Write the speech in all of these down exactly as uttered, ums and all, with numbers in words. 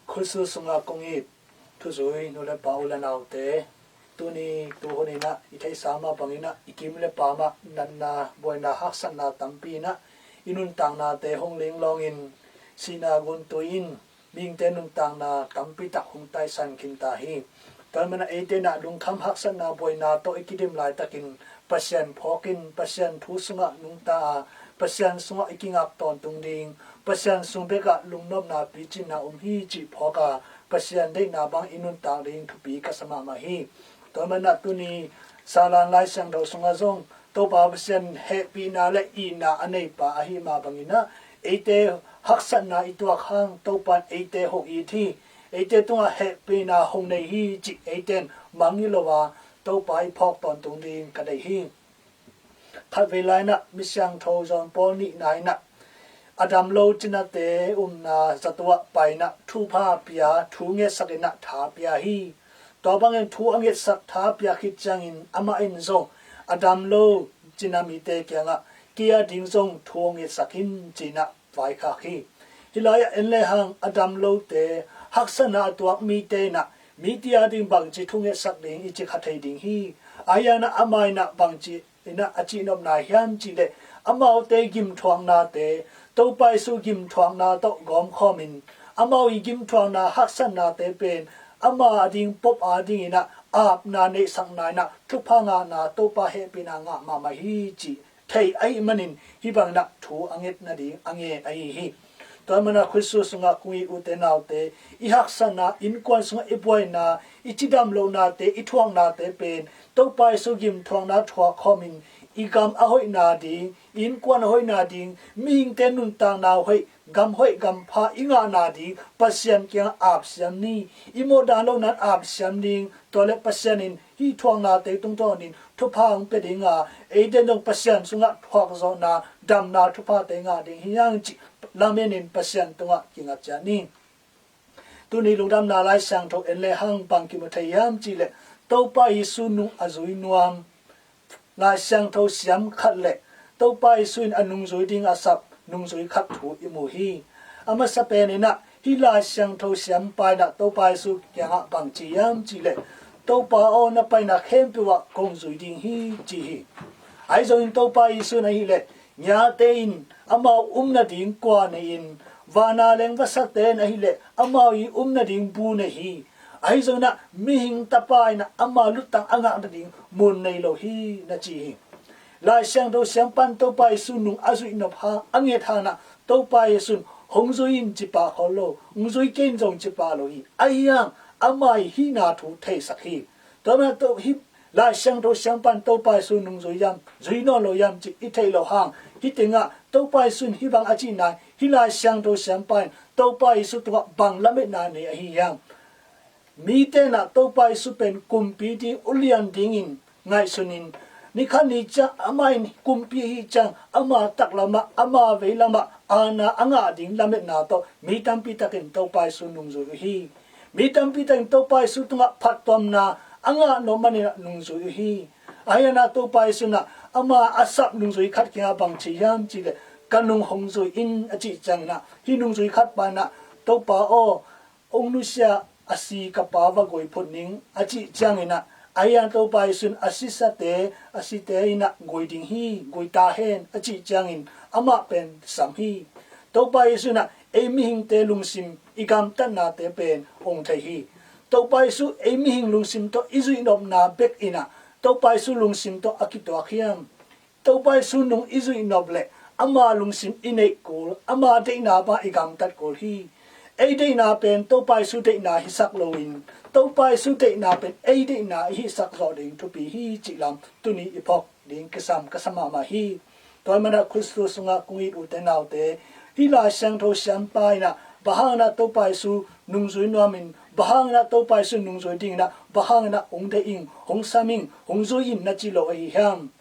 Khutsu sungah kong it thuzui nu le pa, u le naute, tuni tuhun inah i theihsa mah bangin ah i kim le pam ah natna, buaina, haksatna tampi inah i nuntaknate hong linglawngin sihna guntui in mihingte nuntakna tampi tak hong taisan khin ta hi. Tua ahih manin ah eite inah lungkham, haksatna, buaina tawh i kidim laitakin Pasian phawkin Pasian thu sungah nungta a, Pasian sungah i kingak tawntung ding, Pasian sung bekah lungnopna, picinna om hi cih phawk a, Pasian deihna bang i nuntak ding thupi ka sa mahmah hi. Tua ahih manin ah tuni Salan Lai Siangtho sungah zong Topa Pasian hehpihna le itna a neipa ahih mah bangin ah eite haksatna i tuak hang Topa in eite hong it hi. Eite tungah hehpihna hong nei hi cih eite in mangngilh lo a, Topa i phawk tawntung ding ka deih hi. Khatvei lai inah Misiangtho John Paul nihna inah a dam lo cinate umna zato ah pai inah thupha pia, thu ngetsak inah tha pia hi. Tua bangin thu a ngetsak, tha pia khit ciangin amah in zong a dam lo cina mite kiangah kei a ding zong thu hong ngetsak in ci inah vaikhak hi. Hih lai-ah en lehang a dam lote, haksatna a tuak mite inah mite a ding bangci thu ngetsak ding i ci kha thei ding hi. Ahi hangin ah amah inah bangci inah a cihnopna hiam cih leh, amaute gimthuaknate Topa Jesu gimthuakna tawh gawmkhawmin amau i gimthuakna, haksatnate pen ama a ding, pop a ding inah apna, neihsakna inah thupha ngahna, Topa hehpihna ngah mahmah hi cih thei ahih manin hih bangin ah thu a nget nading a ngen ahi hi. Tua ahih manin ah Khutsu sungah kong it ute naute, i haksatna, innkuan sungah i buaina, i cidam lohnate, i thuaknate pen Topa Jesu gimthuakna thuak khawmin i gam a hoihna ding, i innkuan a hoihna ding, mihingte nuntakna hoih, gam hoih gam pha i ngahna ding Pasian kiangah apsiam ni. I mawhdan lohna in apsiam ding. Tua leh Pasian in hih thuaknate tungtawnin thupha hong pia ding a, eite in zong Pasian sungah thuakzawhna, damna thuphate ngah ding hi hang cih lamenin Pasian tungah kinga ciat ni. Tuni Lungdamna Lai Siangtho en lehang bang kimu thei hiam cih leh, Topa Jesu nung a zui nuam Lai Siangtho siam khat le Topa Jesu in a nungzui ding a sap nungzui khat thu i mu hi. A masa pen inah hih Lai Siangtho siampa inah Topa Jesu kiangah bang ci hiam cih leh, Topa aw, na paina khempeuh ah kong zui ding hi, ci hi. Ahi zongin Topa Jesu in ahih leh, ngiate in amau um nading kua nei-in, vana leng vasate in ahih leh amau i um nading bu nei hi. Ahi zongin ah mihing tapa inah ama luttang a ngah nading mun nei lo hi, na ci hi. Lai Siangtho siampa in Topa Jesu nung a zuih nop hang, a nget hang inah Topa Jesu in hong zui in ci pah khol lo, hong zui kei in zong ci pah lo hi. Ahi hang ama i hihna thu theisak hi. Tua ahih manin ah hih Lai Siangtho siampa in Topa Jesu nungzui hiam, zui nawn lo hiam cih i theih loh hang, hih tengah Topa Jesu in hih bang a cihna, hih Lai Siangtho siampa in Topa Jesu tungah bang lametna nei ahi hiam? Mite inah Topa Jesu pen kumpi ding, ulian dingin ngaihsunin, ni khat ni ciang amah in kumpi ahih ciang ama taklamah, ama veilamah aana a ngah ding lametna tawh mi tampi takin Topa Jesu nungzui uh hi. Mi tampi takin Topa Jesu tungah phattuamna a ngah nop manin ah nungzui uh hi. Ahi hangin ah Topa Jesu inah ama a sap nungzui khat kiangah bang ci hiam cih leh, ka nung hong zui in, a cih ciangin ah hih nungzui khat pa inah, Topa aw, hong nusia a si ka pa va gui phut ning, a cih ciangin ah, ahi hang Topa Jesu in a sisate, a site inah gui ding hi, gui ta hen, a cih ciangin amah pen sam hi. Topa Jesu inah ei mihingte lungsim, i gamtatnate pen ong thei hi. Topa Jesu ei mihing lungsim tawh i zuihnopna bek inah Topa Jesu lungsim tawh a kituak hiam? Topa Jesu nung i zuih nop leh ama lungsim i neih kul, ama deihna bang i gamtat kul hi. Ei deihna pen Topa Jesu deihna hisak loin, Topa Jesu deihna pen ei deihna i hihsak zawh ding thupi hi cih lam tuni i phawk ding kisam ka sa mahmah hi. Tua ahih manin ah Khutsu sungah kong it ute naute, hih Lai Siangtho siampa inah bang hangin ah Topa Jesu nungzui nuamin, bang hangin ah Topa Jesu nungzui dingin ah, bang hangin ah hong deih ing, hong sam ing, hong zui in na ci lo ahi hiam?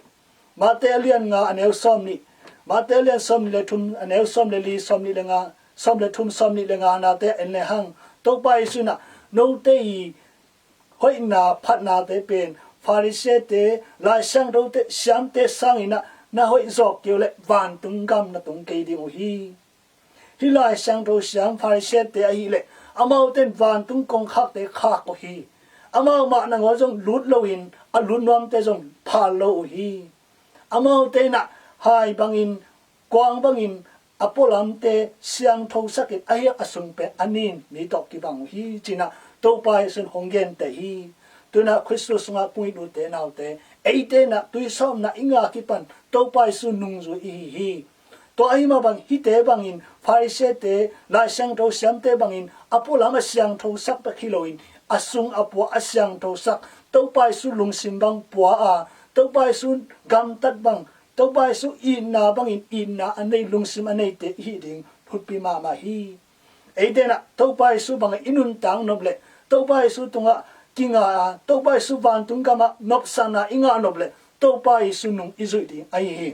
Mate a lian nga a neu sawmnih, Mate a lian sawmnih le thum, a neu sawm le li, sawmnih le nga, sawm le thum, sawmnih le nga nate en lehang, Topa Jesu inah note i hoihna phatnate pen Pharisee-te, Lai Siangthote, siamte sang inah na hoih zawk kei uh leh vantung gam na tung kei ding uh hi. Hih Lai Siangtho siam Pharisee-te ahih leh amaute in vantung kongkhakte khak uh hi. Amau mah nangawn zong lut loin a lut nuamte zong phal lo uh hi. Amaute in ah hai bangin, kuang bangin a pualamte siangthosak in a hiak a sung pen a nin mi tawh kibang uh hi, ci-in ah Topa Jesu in hong genteh hi. Tu-in ah Khristu sungah kong it ute naute, eite in ah tuisawpna i ngah kipan Topa Jesu nungzui i hi hi. Tua ahih mah bang hihte bangin, Pharisee-te, Lai Siangtho siamte bangin a pualam a siangthosak bek hi loin, a sung a pua a siangthosak, Topa Jesu lungsim bang pua a, Topa Jesu gamtat bang, Topa Jesu itna bangin itna a nei, lungsim a neite i hih ding thupi mahmah hi. Eite in ah Topa Jesu bangin i nuntak nop leh, Topa Jesu tungah kinga a, Topa Jesu vantung gamah nopsakna i ngah nop leh, Topa Jesu nung i zuih ding ahi hi.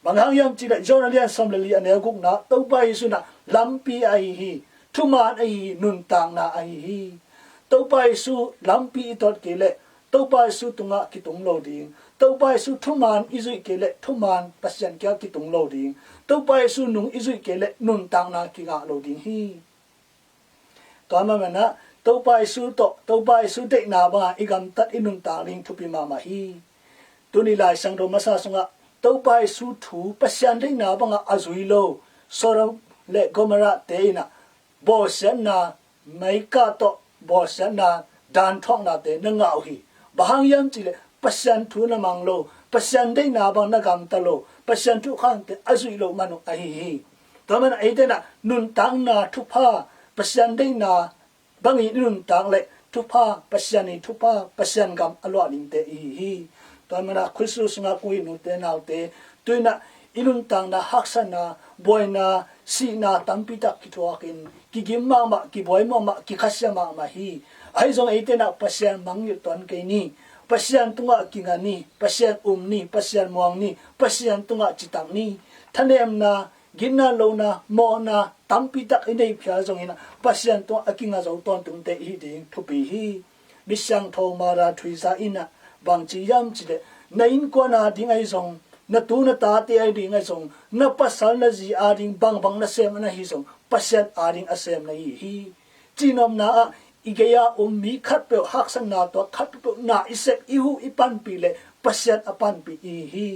Bang hang hiam cih leh John a lian sawm le li a neu gukna, Topa Jesu in ah lampi ahi hi, thuman ahi hi, nuntakna ahi hi. Topa Jesu lampi i tot kei leh Topa Jesu tungah kitung lo ding. Topa Jesu thuman i zuih kei leh thuman Pasian kiangah kitung lo ding. Topa Jesu nung i zuih kei leh nuntakna kingah lo ding hi. Tua ahih manin ah Topa Jesu tawh, Topa Jesu deihna bangah i gamtat i nuntak ding thupi mahmah hi. Tuni Lai Siangtho masa sungah Topa Jesu thu, Pasian deihna bangah a zui lo Sodom le Gomorrah-te in ah bawlsiatna, meika tawh bawlsiatna, danthuaknate na ngah uh hi. Bang hang hiam cih leh Pasian thu na mang lo, Pasian deihna bang na gamta lo, Pasian thukhente a zuih loh man uh ahi hi. Tua manin eite in ah nuntakna thupha, Pasian deihna bangin i nuntak leh thupha, Pasian i thupha, Pasian gam a luah dingte i hi hi. Tua manin ah Khristu sungah kong it ute naute, tu-in ah i nuntakna haksatna, buaina, sihna tampi tak kithuakin, kigim mahmah, kibuai mahmah, kikhasiat mahmah hi. Ahi zong eite in ah Pasian mangngilh tuan kei ni, Pasian tungah kinga ni, Pasian um ni, Pasian muang ni, Pasian tungah citak ni. Thanemna, gitna lohna, mawhna tampi tak i neih phial zongin ah Pasian tungah a kinga zo tawntungte i hih ding thupi hi. Mi siangtho Mother Teresa in ah bang ci hiam cih leh, na innkuan ading ahi zong, na tu na tate ading ahi zong, na pasal na zi ading bangbang na sem na hih zong, Pasian ading a sem na hi hi, ci-in omna ah i gei-a um mi khatpeuh haksatna tawh, khatpeuh na i sep, i huh, i panpih leh Pasian a panpih i hi hi.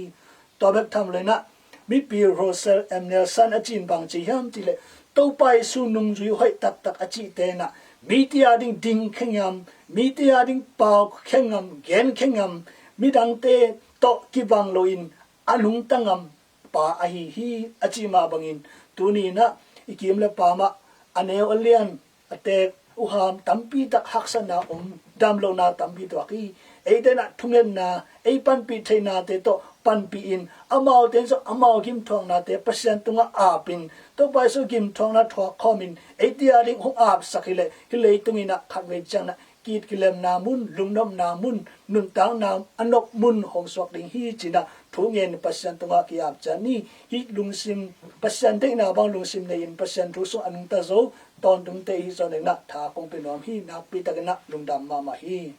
Tua bek tham lo-in ah mipi Russell M Nelson a cih in bang ci hiam cih leh, Topa Jesu nungzui hoih taktak a cihte in ah mite ading ding khe ngam, mite ading pau khe ngam, gen khe ngam, midangte tawh kibang loin a nungta ngam pa ahi hi, a cih mah bangin, tuni-in ah i kim le pam ah a neu a lian a teek, uham tampi tak, haksatna om, damlohna tampi tuak hi. Eite in ah thungetna, ei panpih theihnate tawh panpih in, amaute in zong amau gimthuaknate Pasian tungah ap in, Topa Jesu gimthuakna thuak khawmin eite ading hong apsak hi leh, hih leitung in ah khatvei ciangin ah ki-it kilemna mun, lungnopna mun, nuntakna a nop mun hong suak ding hi, ci-in ah thu ngen Pasian tungah ki-ap ciat ni. Hih lungsim, Pasian deihna bang lungsim nei-in Pasian thu sung a nungta zo tawntungte i hih zawh dingin ah tha kong pia nuam hi. Nakpi takin ah lungdam mahmah hi.